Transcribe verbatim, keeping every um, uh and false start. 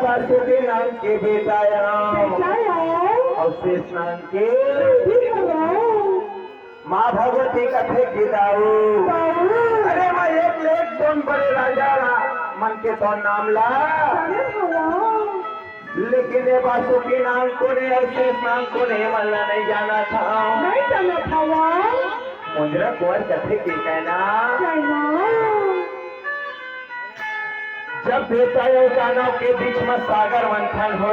वासुकी नाम के बेटा आयो। बेटा आयो। अउ शेष नाम के भी आयो। माँ भगवती कथे कि दाऊ। दाऊ। अरे मैं एक ले एक कोन बड़े राजा ला, मन के तो नाम ला। अरे भला। लेकिन ये वासुकी नाम कोन हे अउ शेष नाम कोन हे, मन ला नहीं जानत हँव। नहीं जानत हँव। मुंजरा कुंवर कथे कि कहना। कहना। जब बेटा अउ दानव के बीच में सागर मंथन हो